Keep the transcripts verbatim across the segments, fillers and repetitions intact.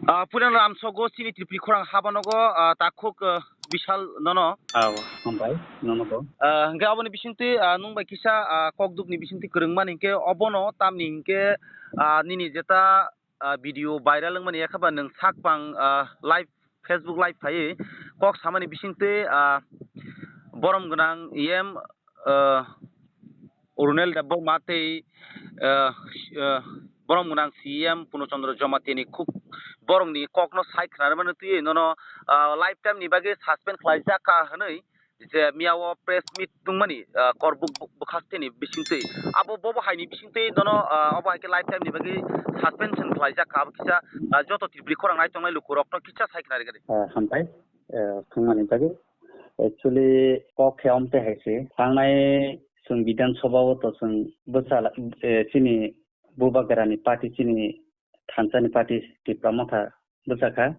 Ah, puila no amsogo chini Tripuri khorang habanogo, ah, takhuk, ah, Bishal nono. Aw, hambai, nono bo. Ah, hingke aboni bisingtwi, ah, nwng bai kisa, ah, kokdukni bisingtwi kwrwngmani hingke obono tamni hingke, ah, nini jeta, ah, video viral wngmani yakhaba nwng sakpang, ah, live, Facebook live phaiwi kok samani bisingtwi, ah, borom gwnang E M, ah, Runel Debbarma tei, ah, ah, borom gwnang C E M Purno Chandra Jamatia ni khuk borokni kokno sai khwnarwmani twiwi nono, ah, lifetime ni bagwi suspend khlaijak kha hwnwi je miyao press meet tungmani, ah, Korbuk bu-, bwkhakteni bisingtwi. Abo bobo haini bisingtwi nono, ah, obo hai khe lifetime ni bagwi suspension khlaijak kha. Abo kisa, ah, joto Tripuri khorang nai tongnai lukurokno kisa sai khna rwgadi. Ah, hambai, ah, thwngmani bagwi. Actually, kok khe omte hai se. Thangnai chwng Bidhan Sabha o to chwng bwsa la-, eh, chini Bubagrani party, chini thansani party Tipra Motha bwsa kha.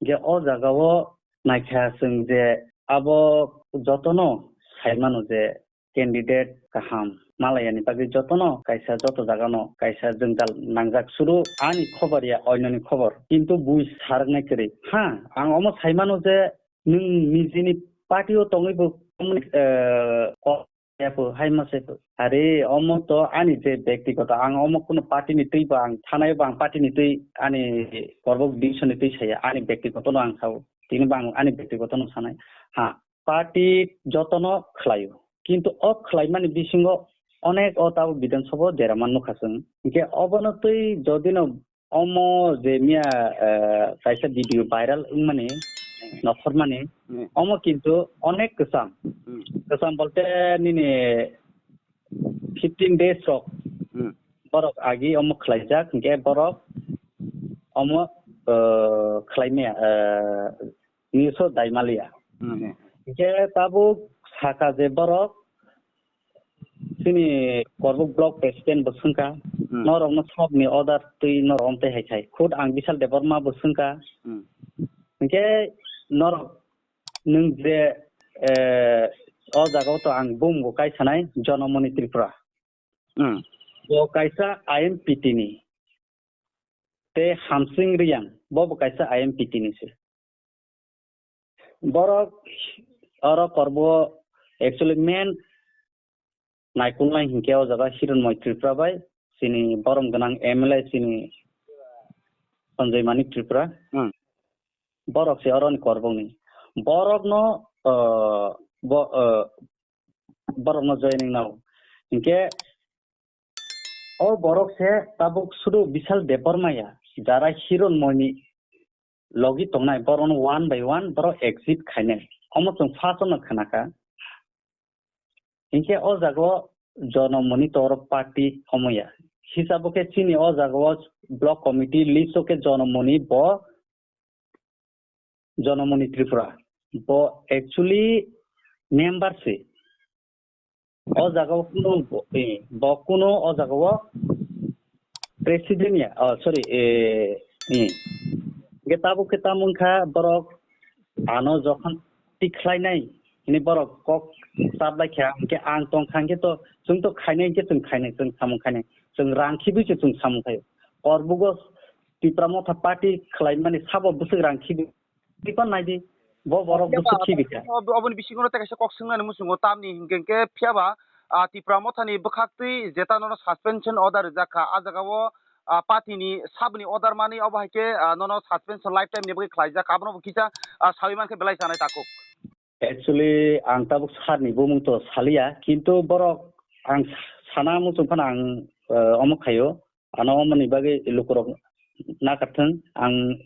Je o jaga o naikha chwng je abo jotono sai mano je candidate kaham malayani bagwi jotono kaisa joto jagano kaisa jwngjal nangjak suru ani khobor ya oinoni khobor. Kintu bui sarwknai kwrwi. Ha, ang omo sai mano je nwng nijini party o tongwi bo, eh, ko-, ya bo, hai ma se bo. Are omo to ani je bektigoto, ang omo kuno party ni twi bo ang thanai bo ang party ni twi ani korbo division ni twi saya, ani bektigoto no ang sao. Tini bo ang ani bektigoto no sanai. Ha, party jotono khlaio. Kintu o khlaimani bisingo onek o tabuk Bidhan Sabha o deraman nukha chwng. Hinkhe obono twi jodino omo je miya, eh, kaisa video viral wngmani, nokhormani, Hmm. omo kintu onek kwcham. Hmm. Kwcham bolte nini fifteen days rok Hmm. borok agi omo khlaijak, hinkhe borok omo, eh, khlaimaya, eh, news o daimaliya. Hmm. Hinkhe tabuk saka je borok chini Korbuk block president bo swngkha, Hmm. norokno sabni order twi norok omtwi hai khai. Khud ang Bishal Debbarma bo swngkha. Hmm. Hinkhe norok nwng je, eh, o jaga o to ang bumung bo kai sanai Jonamoni Tripura. Hmm. Bo kaisa I M P T ni. Tei Hamsing Riyang, bo bo kaisa I M P T ni se. Borok oro korbo actually main naikolnai hinkhe o jaga Hironmoi Tripura bai chini borom gwnang M L A chini Sanjay Manik Tripura. Hmm. Borok se oroni korbokni. Borokno, uh, bo, uh, borokno joining nao. Hinkhe o borok se tabuk sudu Bishal Debbarma ya, jara Hironmoini logi tongnai, borokno one by one borok exit khainai. Omo chwng first no khnakha. Hinkhe o jaga o Jonamoni Torok party omo ya. Hisabo khe chini o jaga o block committee list o khe Jonamoni bo Jonamoni Tripura. Bo actually member se. O jaga o kuno bo, eh, bo kuno o jaga o president ya, oh, sorry, eh, eh. Hinkhe tabuk khe tamo wngkha borok ano jokhon tikhlainai hini borok kok chaplai kha, hinkhe ang tongkha hinkhe to chwng to khainai hinkhe chwng khainai, chwng samung khainai, chwng rang khibwi se chwng samung khaio. Korbugo Tipra Motha party khlaimani sabo bwswk rang khibi, Tipan naidi, bo borok bwswk khibi kha. Ob-, oboni bisingo no tei kaisa kok swngnani muchungo tamni hinkhe hinkhe phiyaba, ah, Tipra Mothani bwkhaktwi jeta nono suspension order rijak kha, ah, jaga o, ah, party ni sabni order mani obo hai khe, ah, nono suspension lifetime ni bagwi khlaijak kha, abono bo kisa, ah, sawi mankhe belai chanai takhuk. Actually, ang tabuk sir ni bumung to saliya, kintu borok ang sana muchung phano ang, eh, omo khaio, ano omoni bagwi lukurok nakarthwng, ang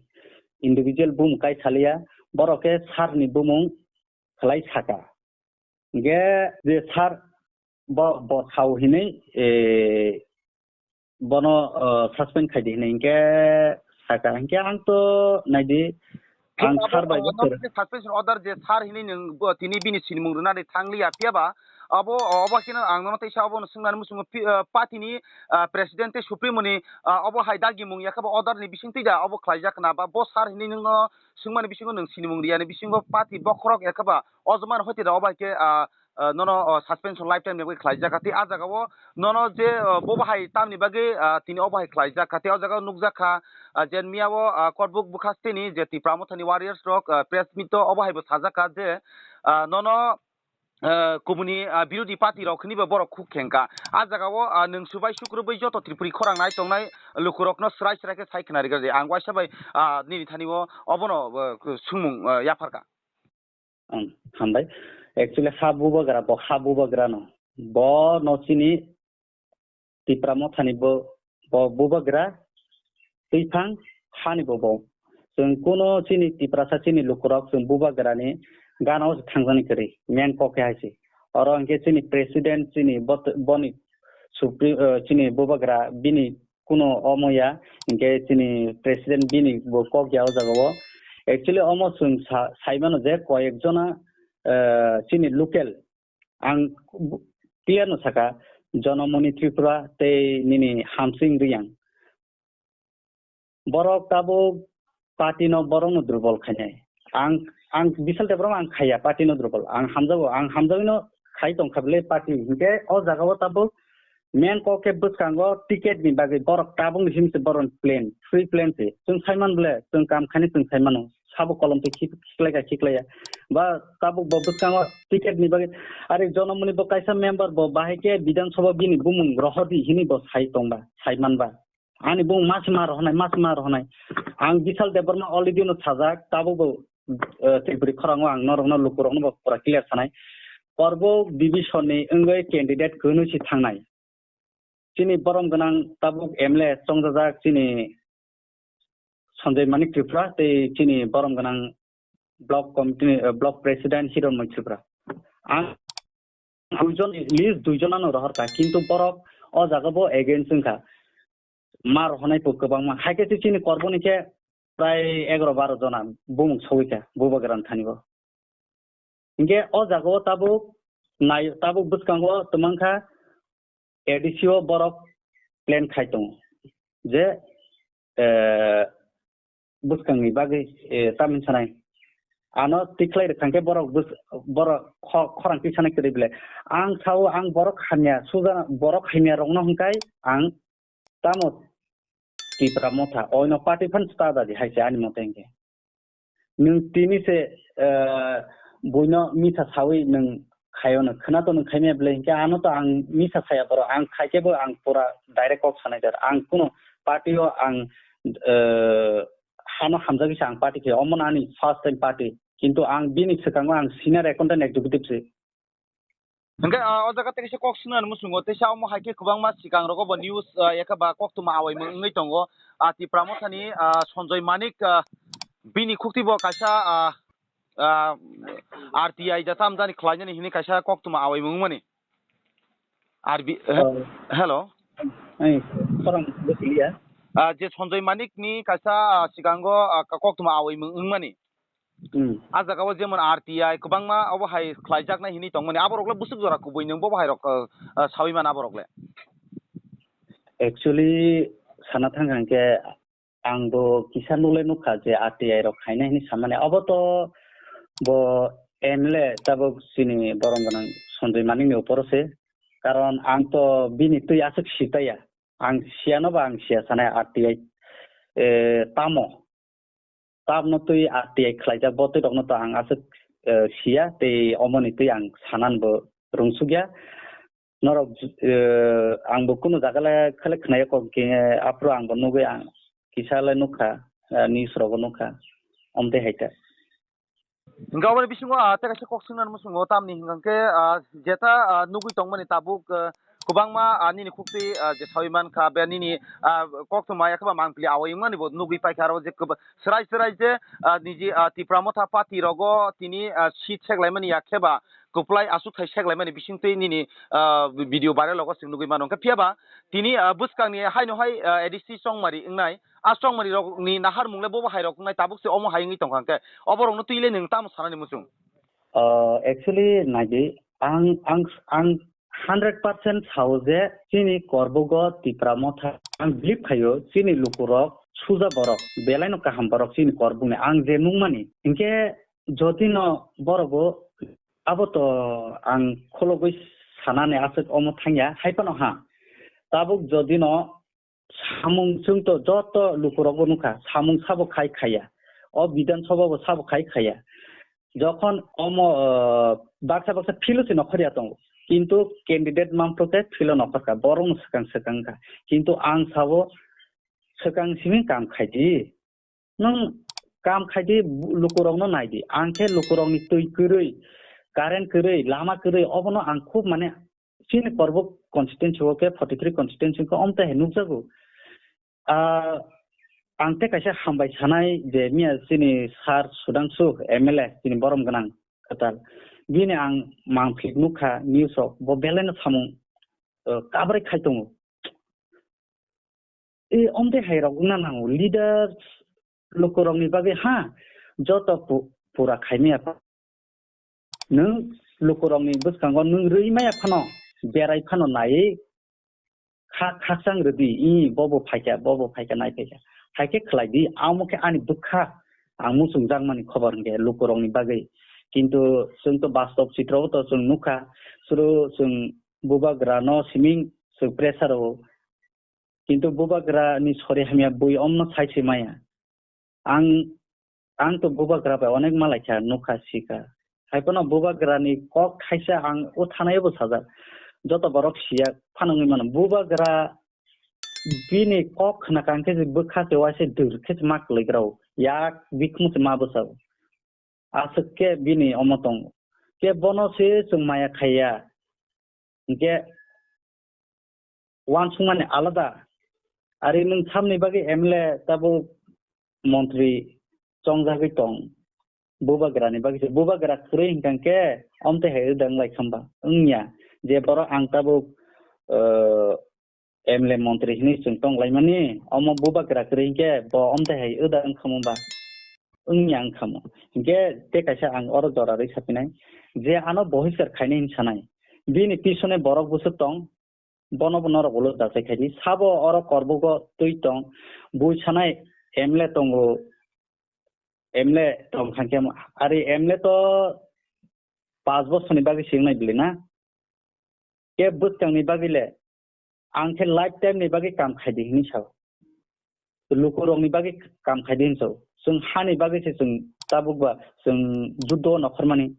individual bumung kai saliya, borok khe sir ni bumung khlai saka. Hinkhe je sir bo, bo sao hinwi, eh, bono, eh, suspend khaidi hinwi hinkhe saka. Hinkhe ang to naidi, ang sir bai bo suspension order je sir hinwi nwng bo tini bini sinimung rwnani thangliya, phiyaba abo, obo kheno ang nono teisa obono swngnani muchungo phi-, eh, party ni, eh, president tei supremo ni, eh, obo hai dagimung yakhaba order ni bisingtwi da obo khlaijak na ba bo sir hinwi nwngno swngmani bisingo nwng sinimung riyani bisingo party bokhorok yakhaba ojomani hoite da obo hai khe, ah, ah, nono, oh, suspension lifetime ni bagwi khlaijak kha. Tei ah jagao nono je, oh, bo bahai tamni bagwi, ah, tini o bahai khlaijak kha. Tei o jagao nukjak kha, ah, je miya o, ah, Kotbuk bwkha stini je Tipra Mothani warriors rok, ah, press meet o o bahai bo sajak kha je, ah, nono, ah, kubuni, ah, birodhi party rok hwnwi bo borok khuk khengkha. Ah jagao, ah, nwng subai sukrubwi joto Tripuri khorang nai tongnai lukurokno srai srai khe sai khna rwgwldi. Ang waisa bai, ah, nini thani o obono, ah, sumung, ah, yapharkha. Ang hambai. Actually, ha bubagra, bo ha bubagra no. Bo no chini Tipra Mothani bo, bo bubagra, twiphang hani bo bo. Chwng kuno chini Tiprasa chini lukurok chwng bubagrani gana o thangjani kwrwi, main kok khe hai se. Oro hwnkhe chini president chini bot-, boni supri-, eh, chini bubagra bini kuno omo ya, hwnkhe chini president bini bo kok ya o jaga o. Actually, omo chwng sa-, sai mano je koyek jona, eh, chini local, ang clear no saka, Jonamoni Tripura tei nini Hamsing Riyang. Borok tabuk party no borok no durbol khainai. Ang, ang Bishal Debbarma ang khaiya party no durbol. Ang hamjago, ang hamjagwi no khai tongkha bwle party. Hinkhe o jaga o tabuk main kok khe bwskango ticket ni bagwi borok tabuk ni simi se borok plan, free plan se. Chwng sai man bwle, chwng kam khainai chwng sai mano. Sabo kolom twi khik-, khiklai kha khiklai ya. Ba tabuk bo bwskango ticket ni bagwi. Ari Jonamoni bo kaisa member bo bahai khe Bidhan Sabha bini bumung rohordi hini bo sai tongba, sai manba. Ani bung mas ma rohonai, mas ma rohonai. Ang Bishal Debbarma already no sajak, tabuk bo, eh, Tripuri khorango ang norokno lukurokno bo pura clear sanai. Korbo division ni wngwi candidate kwnwi si thangnai. Chini borom gwnang tabuk M L A chongjajak chini Sanjay Manik Tripura tei chini borom gwnang block committee, eh, block president Hironmoi Tripura. Ang duijon, list duijon ano rohor kha, kintu borok o jaga bo against wngkha. Ma rohornai bo kwbangma. Hai khe se chini Korboni khe prai egaroh baroh jona bumung sogwi kha, bubagra ni thani bo. Hinkhe o jaga o tabuk nai, tabuk bwskango twmang kha A D C o borok plan khai tongo je, eh, bwskangni bagwi, eh, tamni sanai. Ano tikhlai rwkha khe borok bwsk-, borok kho-, khorang tisanai kwrwi bwle. Ang sao ang borok hamya, suja borok hamya rokno hwnkhai ang tamo Tipra Motha, oino party phan sta dadi hai se ani mote hwnkhe. Nwng tini se, eh, buino misa sawi nwng khayo no khwna to nwng khaimya bwle hinkhe ano to ang misa saya borok ang khaikhe bo ang pura direct kok sanai jar ang kuno party o ang, eh, hano hamjagwi se ang party khe omo ani first time party kintu ang bini swkango ang senior accountant executive se. Hingke, ah, o jaga tei kaisa kok swngnani muchungo, teisa omo hai khe kwbangma swkang rogo bo news, ah, yakhe ba koktwma awaimung wngwi tongo. Ah, Tipra Mothani, ah, Sanjay Manik, ah, bini khukti bo kaisa, ah, ah, R T I jata amjani khlainani hini kaisa koktwma awaimung wngmani. R B, he-, Oh. Hello. Ai, khorang bwsiliya. Ah, je Sanjay Manik ni kaisa, ah, swkango, ah, koktwma awaimung wngmani. Hmm. A jaga o jemon R T I kwbangma obo hai khlaijaknai hinwi tongmani, aborok le bwswk jora kubui nwng bo hai rok, uh, uh, sawi mano aborok le. Actually, sana thang hang khe ang bo kisa nukle nukha je R T I rok khaina hinwi samani. Abo to bo M L A tabuk chini borom gwnang Sanjay Manik ni uporo se. Karon ang to bini twi aswk sitaya. Ang siya no ba ang siya sanai R T I, eh, tamo. Tamno twi R T I khlaijak, bo twi rokno to ang aswk, eh, siya, tei omoni twi ang sananbo rwngsukya. Norok, eh, ang bo kunu jaga le khele khwnaya kok, eh, aphuru ang bo nugwi ang kisa le nukha, eh, news rogo nukha, omtwi hai khe. Hingke oboni bisingo, ah, tei kaisa kok swngnani muchungo tamni hingka khe, ah, jeta, ah, nugwi tongmani tabuk, ah, kwbangma, ah, nini khukti, ah, je sawi mankha, be nini, ah, koktwma yakhe ba mangpili awai wngmani bo nugwi paikha aro je kwba-, swrai swrai je, ah, niji, ah, Tipra Motha party rogo tini, ah, seat seklaimani yakhe ba kwplai aswk thai seklaimani bisingtwi nini, ah, video viral rogo chwng nugwi mano. Hingke phiya ba tini, ah, bwskangni haino hai, ah, A D C chongmari wngnai, a chongmari rokni naharmung le bobo hai rok wngnai, tabuk se omo hai wngwi tongkha hingke oborokno twi le nwng tamo sanani muchung? Ah, actually, naidi, ang, ang, ang hundred percent sao je chini Korbugo Tipra Motha, ang believe khaio, chini lukurok suja borok, belaino kaham borok chini Korbugni, ang je nukmani. Hinkhe jodi no borogo Abo to ang khulogwi sanani aswk omo thangya, hai phano ha. Tabuk jodi no samung chwng to joto lukurokbo nukha, samung sabo khai khaiya. O Bidhan Sabha bo sabo khai khaiya. Jokhon omo, ah, baksa baksa field o se nokhorya tongo. Kintu candidate manpro khe field o nokhorkha, borokno swkang swkang kha. Kintu ang sabo swkang simi kam khaidi. Nwng kam khaidi, lukurokno naidi. Ang khe lukurokni twi kwrwi, current kwrwi, lama kwrwi, obono ang khub mane chini Korbuk constituency o khe forty three constituency khe omte hai nukjago. Ah, ang tei kaisa hambai sanai je miya chini Sir Sudhangshu M L A chini borom gwnang kwtal. Bini ang mangphi nukha news o, bo belai no samung, ah, kabrai khai tongo. E, omte hai rok wngna nango. Leaders lukurokni bagwi ha, joto pu-, pura khaimaya pha. Nwng lukurokni bwskango nwng rwi maya phano, berai phano naiwi kha-, khakchang rwdi, "I, bobo phaikha, bobo phaikha, nai phaikha." Hai khe khlai di, amo khe ani bwkha, ang muchungjakmani khobor hwnkhe lukurokni bagwi. Kintu chwng to bastob chitro to chwng nukha, suru chwng bubagra no siming chwng pressure o. Kintu bubagra ni sori hamya bui omno sai se maya. Ang, ang to bubagra bai onek malaikha, nukha, sikha. Hai phano bubagra ni kok thaisa ang o thanai bo sajak. Joto borok siya phano wngwi mano. Bubagra bini kok khna kang khe bwkha se waise dur khe ma kwlwi grao. Yak bikhumu se ma bwsao. Aswk khe bini omo tongo. Khe bono se chwng maya khaiya. Hinkhe uansukmani alada. Ari nwng samni bagwi M L A tabuk montri chongjagwi tong. Bubagrani bagwi se, bubagra kwrwi hinkha khe omte hai wdang lai khamba. Wngya je borok ang tabuk, eh, M L A montri hinwi chwng tong laimani, omo bubagra kwrwi hinkhe bo omte hai wda wngkhamu ba? Wngya wngkhamu. Hinkhe tei kaisa ang oro jora rwi sapinai, je ano bohiskar khainai hinwi sanai. Bini pisone borok bwswk tong, bono bo norok ulo dachai khaidi. Sabo oro korbugo twi tong, bui sanai M L A tongo, M L A tong khankhe, ari M L A to paanch bosorni bagwi se wngnai bwlwi na? Khe bwskangni bagwi le, ang khe lifetime ni bagwi kam khaidi hinwi sao. Lukurokni bagwi kam khaidi hinwi sao. Chwng hani bagwi se chwng tabuk ba chwng juddo nokhormani.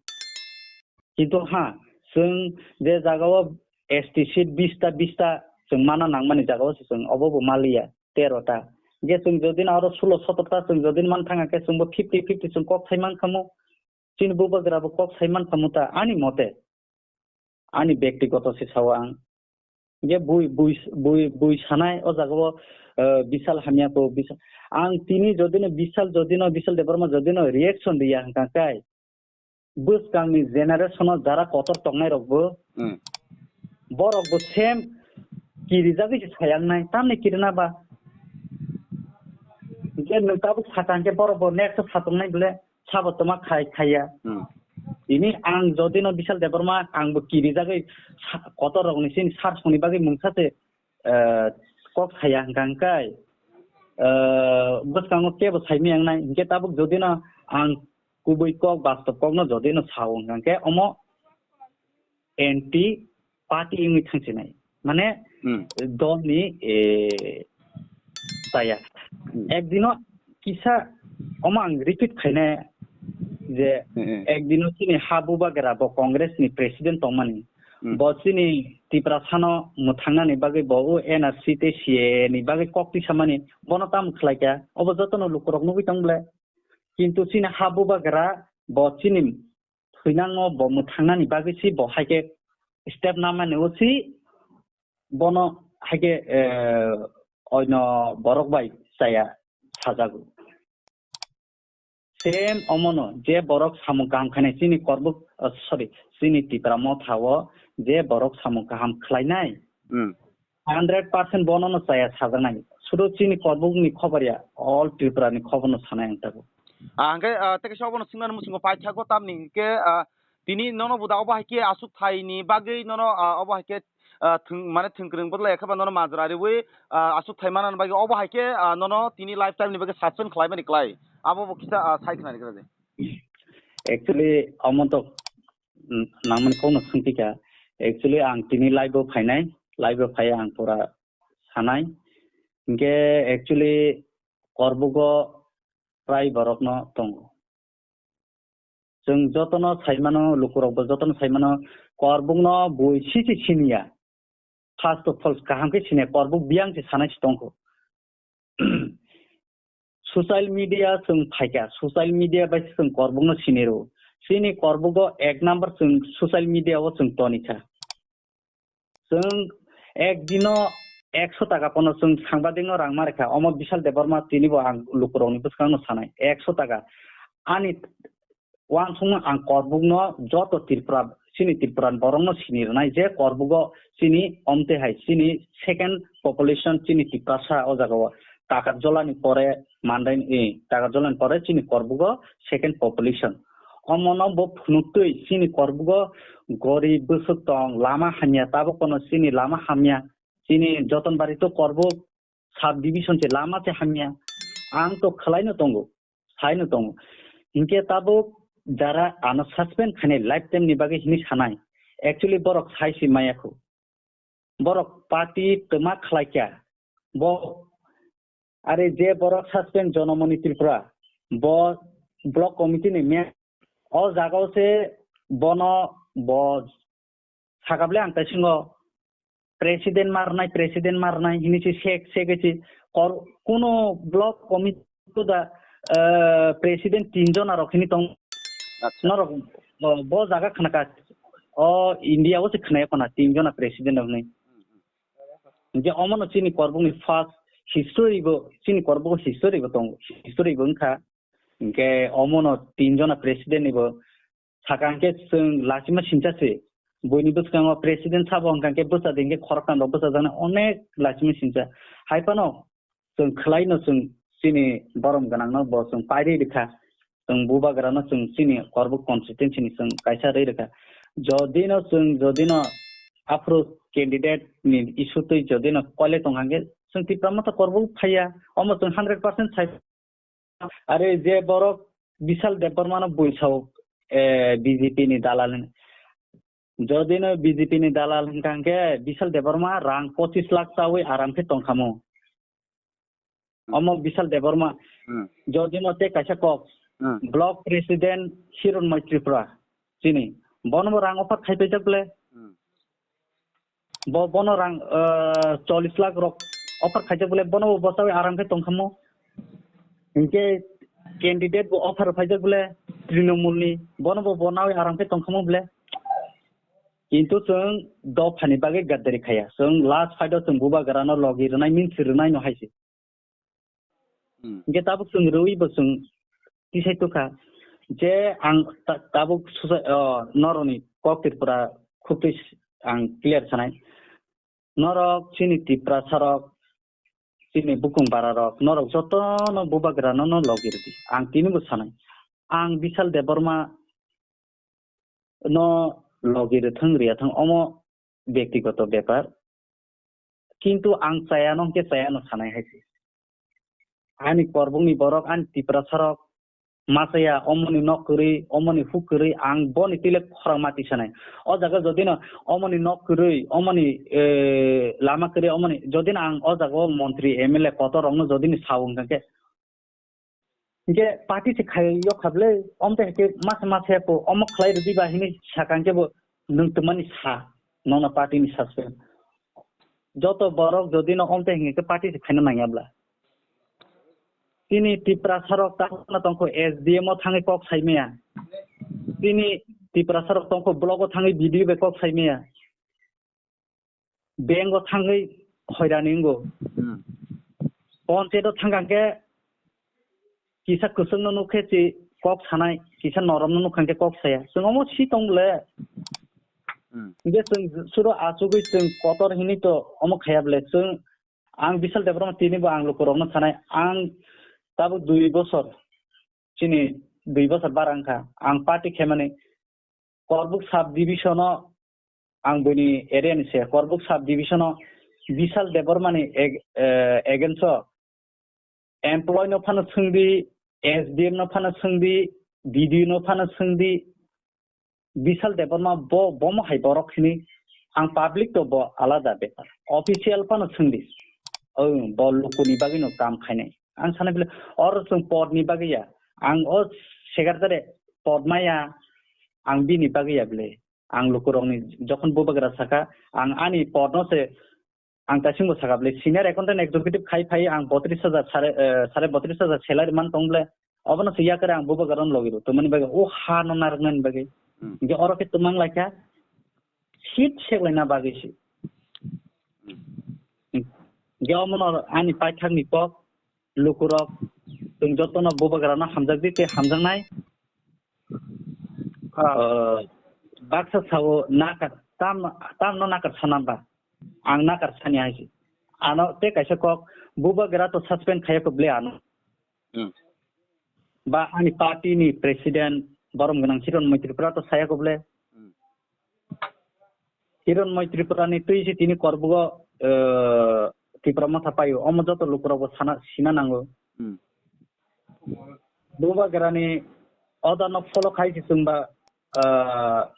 Kintu ha, chwng je jagao S T seat bista bista chwng mana nangmani jagao se chwng obo bo maliya tero ta. Je chwng jodi no aro sulo sotro ta chwng jodi man thanga khe chwngbo fifty fifty chwng kok sai man khamu. Chini bubagra bo kok sai man khamu ta ani mote. Ani bektigoto se sao ang. Je bui, bui, bui, bui sanai o jagao, eh, Bishal hamya ko, Bishal. Ang tini jodi no Bishal, jodi no Bishal Debbarma jodi no reaction riya hwnkha kai. Bwskangni generation o jara kotor tongnai rok bo, Hmm. borok bo same kirijagwi se sayangnai, tamni kirina ba? Je nwng tabuk sakha hwnkhe borok bo next o satongnai bole. Sabo toma khai khaiya. Hmm. Ini ang jodi no Bishal Debbarma ang bo kirijagwi sa-, kotor rok ni sini sar songni bagwi mungsa se, eh, kok saya hwnkha hwnkhe, eh, bwskango kebo saimaya wngnai. Hinkhe tabuk jodi no ang kubui kok, bastob kok no jodi no sao hwnkha hwnkhe omo anti party wngwi thangsinai. Mane Hmm. dolni, eh, chaya. Hmm. Ekdino kisa omo ang repeat khainai je Hmm, hmm. ekdino chini ha bubagra bo Congress ni president tongmani. Hmm. Bo chini Tiprasano mwthangnani bagwi bo o N R C tei C A A ni bagwi kok tisamani bono tamo khlaikha. Obo jotono lukurok nugwi tong bole. Kintu chini ha bubagra bo chini thwinango bo mwthangnani bagwi si bo hai khe step namani o si bono hai khe, eh, oino borok bai chaya sajago. Same omono je borok samung kaham khainai chini korbuk, eh, sorry, chini Tipra Motha o je borok samung kaham khlainai, Hmm. hundred percent bono no chaya sajaknai. Sudu chini korbuk ni khobor ya, all Tripura ni khobor no sanai ang tabuk. Ah, hwnkhe, ah, tei kaisa obono swngnani muchungo paithago tamni hwnkhe, ah, tini nono buda obo hai khe aswk thaini bagwi nono, ah, obo hai khe, ah, thwng, mane thwngkwrwng bodol ekhe ba nono majra riwi, ah, aswk thai manani bagwi obo hai khe, ah, nono tini lifetime ni bagwi suspend khlaimani klai. Abo bo kisa, ah, sai khnani kra de. Actually, omo to n-, nangmani kokno swngpikha. Actually, ang tini live-o phainai, live-o phai ang pura sanai. Hinkhe actually Korbugo prai borokno tongo. Chwng jotono saimano, lukurokbo jotono saimano, Korbukno bui sisi siniya. First of all, kaham khe siniya, Korbuk biyang se sanai se tongkho. Social media chwng phaikha, social media bai se chwng Korbukno siniro. Chini Korbugo ek number chwng social media o chwng tonikha. Chwng ek dino ekso taka pono chwng sangbadik no rang ma rikha. Omo Bishal Debbarma tini bo ang lukurokni bwskango no sanai. Ekso taka. Ani uansukma ang Korbukno joto Tripura, chini Tripura borokno sini rwnai je Korbugo chini omte hai chini second population chini Tiprasa o jaga o. Takarjolani pore Mandai, eh, Takarjolani pore chini Korbugo second population. Omono bo phunuktwi chini Korbugo gorib bwswk tong, lama hamya, tabuk kono chini lama hamya, chini Jotonbari to Korbuk sub division se lama se hamya. Ang to khwlaino tongo, saino tongo. Hinkhe tabuk jara ano suspend khainai lifetime ni bagwi hinwi sanai. Actually borok sai se maya khu. Borok party twma khlaikha. Bo, are je borok suspend Jonamoni Tripura, bo block committee ni me-, o jaga o se bono bo sakable ang taisingo president marnai, president marnai hinwi se sek, sek se kor-, kuno block committee da, eh, president tin jona rok hinwi tong. Acha. Norok, oh, bo jaga khnaka, o India o se khnaya khona tin jona president rok hinwi. Hinkhe omono chini Korbukni first history bo, chini Korbuk history bo tongo, history bo wngkha. Hinkhe omono tin jona president ni bo saka hinkhe chwng lachima sincha se. Buini bwskango president sabo hwnkha hinkhe bwsa de hinkhe khoroknang rok bwsajaknai onek lachima sincha. Hai phano chwng khwlaino chwng chini borom gwnangno bo chwng pairwi rwkha. Chwng bubagrano chwng chini Korbuk constituency ni chwng kaisa rwi rwkha. Jodino chwng, jodino aphuru candidate ni issue twi jodino koile tongkha hinkhe chwng Tipra Motha Korbuk phaiya. Omo chwng hundred percent sai. Are je borok Bishal Debbarmano bui sao, eh, B J P ni dalal hin. Jodino B J P ni dalal hwnkha hinkhe Bishal Debbarma rang pochis lakh chawi aram khe tongkhamu. Hmm. Omo Bishal Debbarma. Hmm. Jodino tei kaisa kok. Hmm. Block President Hironmai Tripura. Chini. Bono bo rang offer khaipaijak bole. Hmm. Bo, bono rang, eh, chollish lakh rok offer khaijak bole, bono bo bwchawi aram khe tongkhamu. Hinkhe candidate bo offer phaijak bole Trinamool ni, bono bo bonawi aram khe tongkhamu bole. Kintu chwng dophani bagwi gaddari khaya. Chwng last fight o chwng bubagrano logi rwnai, minsi rwnai no hai se. Hmm. Hinkhe tabuk chwng rwui bo chwng tisai tukha je ang ta-, tabuk susa-, o, norokni kok Tripura khubtwi s-, ang clear sanai. Norok chini Tiprasa rok, chini bukung bara rok, norok jotono bubagra no, no logi rwdi. Ang tini bo sanai. Ang Bishal Debbarma no logi rwthwng rwyathwng omo bektigoto bepar. Kintu ang chaya no hwnkhe chaya no sanai hai se. Ani korbukni borok, ani Tiprasa rok ma chaya, omoni nok kwrwi, omoni huk kwrwi, ang boni tile khorang mati sanai. O jaga jodi no omoni nok kwrwi, omoni, eh, lama kwrwi, omoni, jodi no ang o jaga o montri, M L A kotor rok no jodi ni sao hwnkha khe, Hinkhe party se khai yok kha bwle, omte hinkhe masa masa ya po, omo khlai rwdi ba hinwi sakha hinkhe bo nwng twmani sa, nono party ni suspend. Joto borok jodi no omte hinkhe party se khaina nangya bwla. Chini Tiprasa rok ta tongkho S D M o thangwi kok sai maya. Chini Tiprasa rok tongkho block o thangwi B D O bai kok sai maya. Bank o thangwi hoirani wngo. Hmm. Ponchayat o thangkha khe kisa kwchwng no nukhe chi kok sanai, kisa norom no nukha khe kok saya. Chwng omo si tong bwle. Hmm. Hinkhe chwng suro achugwi chwng kotor hinwi to omo khaya bwle. Chwng, ang Bishal Debbarma tini bo ang lukurok no sanai. Ang tabuk dui bosor, chini dui bosor bara wngkha. Ang party khaimani Korbuk sub division o ang buini area ni se, Korbuk sub division o Bishal Debbarma ni ag-, eh, against o employee no phano swngdi, S D M no phano swngdi, B D O no phano swngdi, Bishal Debbarma bo, bomo hai borok hini ang public to bo alada bepar. Official phano swngdi. Oy, bo lukuni bagwino kam khainai. Ang sana bile or chwng pod ni bagwi ya. Ang o secretary pod maya ang bini bagwi ya bile. Ang lukurokni jokhon bubagra saka ang ani pod no se ang kaisingbo saka bile senior accountant executive khai phai ang botris hajar sare, eh, sare botris hajar salary man tong bile. Obono se yakare ang bubagra no logi ro. Tumani bagwi o ha no narwknani bagwi. Hmm. Hingke oro khe tumang laikha. Seat seklaina bagwi se. Hmm. Hingke omono ani paithakni kok lukurok chwng jotono bubagrano hamjakdi tei hamjaknai. Ah. Ah, baksa sao nakar, tam, tamno nakar sanamba. Ang nakar sani hai se. Ano tei kaisa kok bubagra to suspend khaiya kok ble ano. Hmm. Ba ani party ni president borom gwnang Hiron Moi Tripura to saya kok ble. Hmm. Hiron Moi Tripura ni twi se tini korbugo, eh, Tipra Motha paio. Omo joto lukurokbo sana, sina nango. Hmm. Bubagrani order no follow khai se chwngba, ah,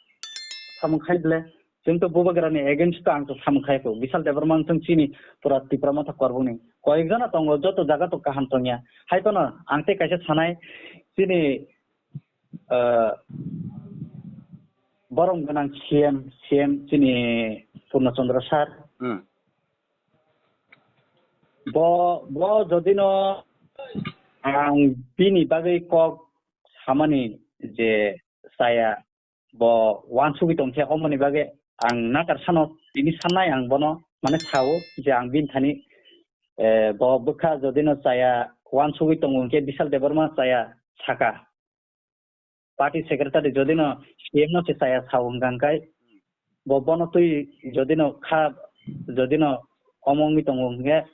samung khai ble. Chwng to bubagrani against to ang to samung khai ko. Bishal Debbarma chwng chini pura Tipra Motha korbuni. Koyek jona tongo, joto jaga to kaham tongya. Hai phano ang tei kaisa sanai chini, ah, borom gwnang C M, C M chini Purna Chandra sir. Hmm. Bo, bo jodino ang bini bagwi kok samani je saya bo wansugwi tongkhe omoni bagwi ang nakar sano tini sannai ang bono mane sao je ang bini thani, eh, bo bwkha jodino chaya wansugwi tongo hwnkhe Bishal Debbarma chaya saka. Party secretary jodino C M no se chaya sao hwnkha hwnkhe bo bono twi jodino kha jodino omo wngwi tongo hwnkhe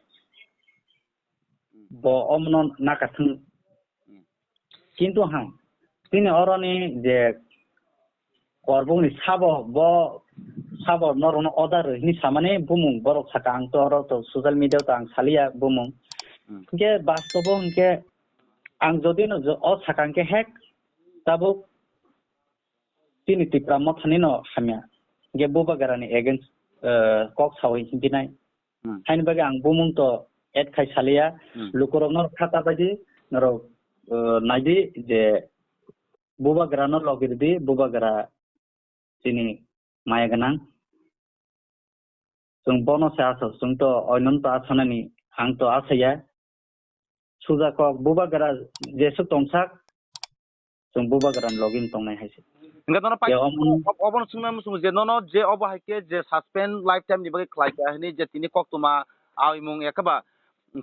bo omono nakathwng. Kintu ha chini oroni je korbukni sabo bo sabo norokno order rw hini samani bumung borok saka ang to oro to social media to ang saliya bumung. Hmm. Hwnkhe bastobo hwnkhe ang jodino jo-, o saka hwnkhe hek tabuk chini Tipra Mothani no hamya. Hwnkhe bubagrani against, eh, kok sawi hinkinai. Hmm. Haini bagwi ang bumung to add khai saliya. Hmm. Lukurok norok kha ta baidi norok, eh, naidi je bubagra no logi rwdi, bubagra chini maya gwnang. Chwng bono se aso, chwng to oino to asanani, ang to asaya. Suja kok bubagra jesuk tongsak, chwng bubagra ni logi tongnai hai se. Hingke nono pai-, ya, omo ob-, obono swngna muchungo je nono je obo hai khe je suspend lifetime ni bagwi khlai kha hini je tini koktwma awi mung ekaba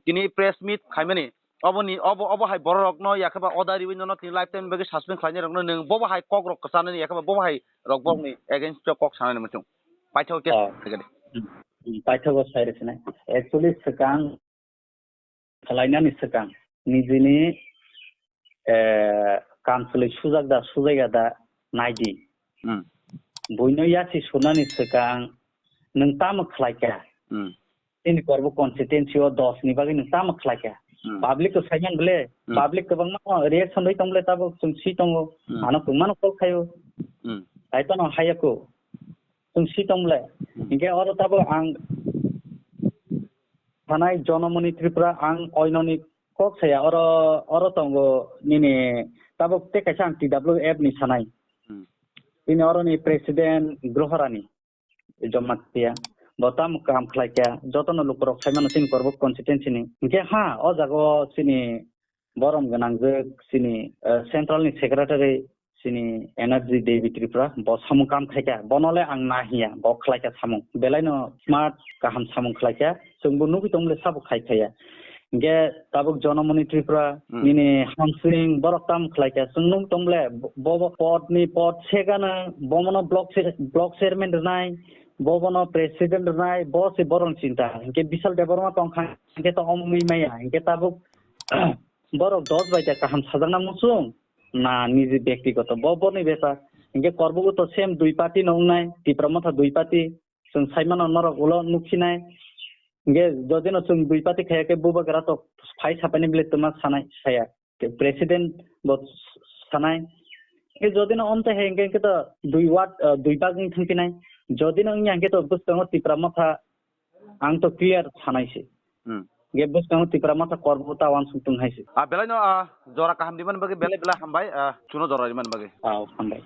tini press meet khaimani. Oboni, obo, obo hai borok rok no yakhe ba order riwi nono tini lifetime bagwi suspend khlainai rok no nwng bobo hai kok rok kwchanani yakhe ba bobo hai rok borok ni against o kok sanani muchung. Paithago case. Oh. Khaikha de. Hmm, hmm, paithago sai rwkhinai. Actually swkang khwlainani swkang nijini, eh, kamchwlwi sujak da, sujaiya da naidi. Hmm. Buino yasi sunani swkang nwng tamo khlaikha? Hmm. Chini Korbo constituency o dos ni bagwi nwng tamo khlaikha? Hmm. Public to saiman bole, hmm, public kwbangma reaction rwi tong bole tabuk chwng si tongo. Hmm. Ano kwmano call khaio. Hmm. Hai phano hayako. Chwng si tong bole. Hmm. Hinkhe oro tabuk ang thanai Jonamoni Tripura ang oinoni kok saya oro, oro tongo nini tabuk tei kaisa ang T W F ni sanai. Hmm. Bini oroni president Grohorani. Jamatia. Bo tamo kaham khlai kha, jotono lukurok sai mano chini Korbo constituency ni. Hinkhe ha, o jaga o chini borom gwnangjwk, chini, eh, central ni secretary, chini Energy Devi Tripura, bo samung kam khai kha. Bono le ang na hiya, bo khlai kha samung. Belai no smart, kaham samung khlai kha. Chwng bo nugwi tong le sabo khai khaya. Hinkhe tabuk Jonamoni Tripura, hmm, nini Hamsing borok tam khlai kha. Chwng nuk tong le bo, bo pod ni pod segana, bo mono block se-, block chairman rwnai, bo bono president rwnai, bo se borok ni chinta. Hinkhe Bishal Debbarma tong kha, hinkhe to omwi maya. Hinkhe tabuk borok dos bai da kaham sajakna muchung, na niji bektigoto, bo borni bepar. Hinkhe Korbugo to same dui party no wngnai, Tipra Motha dui party. Chwng sai mano norok ulo nukhinai. Hinkhe jodino chwng dui party khaya khe bubagra to phai sapaini bile twma sanai saya. President bo sanai. Hingke jodi no omte hai hingke, hingke to dui ward, ah, dui bag wng thangpinai. Jodi no wngya hingke to bwskango Tipra Motha ang to clear sanai se. Hmm. Hingke bwskango Tipra Motha korbo ta wansuk tong hai se. Ah, belai no, ah, jora kaham di man bagwi belai belai hambai, ah, chuno jora di man bagwi. Ah, hambai.